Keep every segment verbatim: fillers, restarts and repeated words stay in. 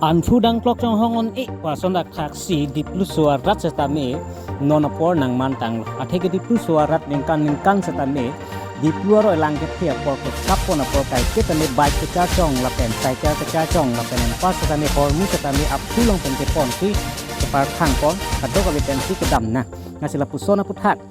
Anthudang klok chonghong-un-e pu ason athaksi Dipluso arat setame non apor nangmantanglo. Athe ke Dipluso arat ningkan ningkan setame Diplu aroi lang kethe apor kekap pon apor kaike tame bike kecharchong lapen cycle kecharchong lapen anpar setame hormu setame aphu along pen keponsi keparthang pon, kadokave pensi kedam nang. Lasi lapuson aputhak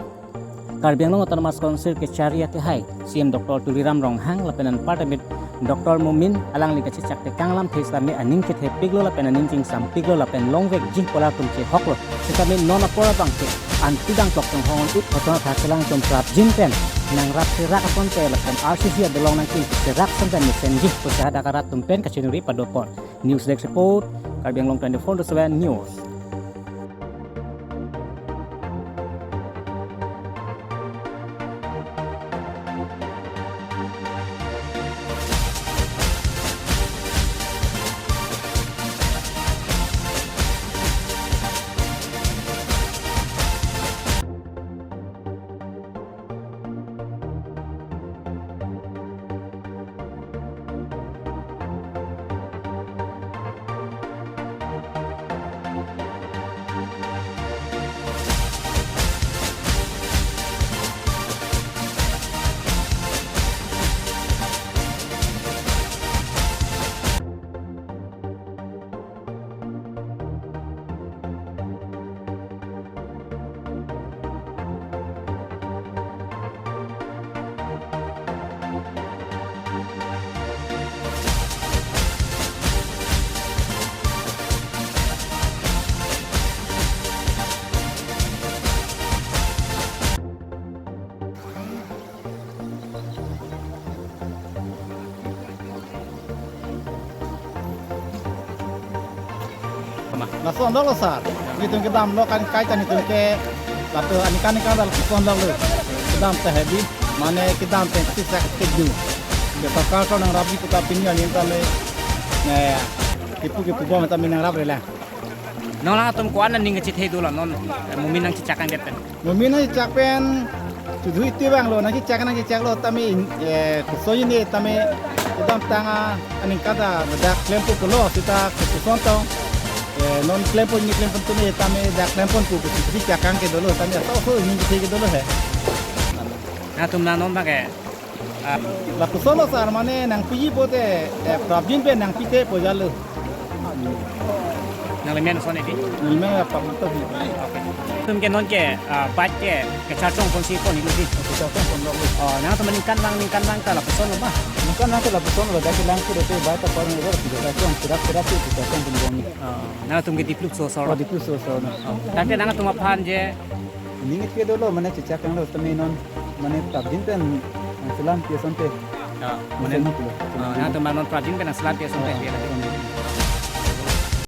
Karbi Anglong Autonomous Council kechari akehai C E M Doctor Tuliram Ronghang lapen anparta mit Doctor Momin alangli kachechak tekang alamthe setame aning chethepiklo lapen aning chingsampiklo lapen longvekji pu alam atum chehoklo. Setame non apor abang ke Anthudang klok chonghong-un-e pu ason athak kelang atum prapjin pen nangrap serak asonte lapen R C C adolong nangkin serak asonte mesenji pusi hadak arat atum pen kachiningri padopon. News Desk Report, Karbi Anglong twenty-four into seven News. Lason dolo sir. Netum kedamlo kan kaita netum ke lapu aningkan aningkan dal lason dolo. Kedam ta heavy. Mane kedam pen si sak kedu. Ke sorkar nangrapji puta pini aning tame. Ne, kipu kipu bom tame nangrap rela. Non atum ko-an aning kachethe dolo non, eh, Momin nangchechak angdet pen. Momin nangchechak pen, chudhui ti banglo, nangchechak nangchechaklo tame, eh, kusoyine tame, kedamtang aningkan ta dak klempo pulo, seta kuson tong, eh, non klempo ni klempo tame, tame dak klempon pu, kusi chakang ke dolo, tame aso so ni ke dolo he. Nangtum na non bang ke, ah, lapuson lo sir, mane nangpiji pote, eh, prapjin pen nangpite pojalo. Nangli men ason edi? Nangli men apa betul ni? Okay. Tum ke non ke, ah, bike ke, kecharchong ponsi pon ilu di? Kecharchong pon lo. Oh, nangtum aningkan vang, aningkan vang ta lapuson lo ba? Aningkan vang ta lapuson lo, dak kelang ke dote bike ta pon lo, kecharchong, serak serak ke kecharchong pon bom. Oh, nangtum ke Dipluso asor. Oh, Dipluso asor na. Oh. Tangte nangtum aphan je, ning ke dolo, mane chechak anglo tame non, mane prapjin pen nangselam pi asonte. Ah, mane, mesenji pulo. Ah, nangtum non prapjin pen nangselam pi asonte. Ah, pi lagi.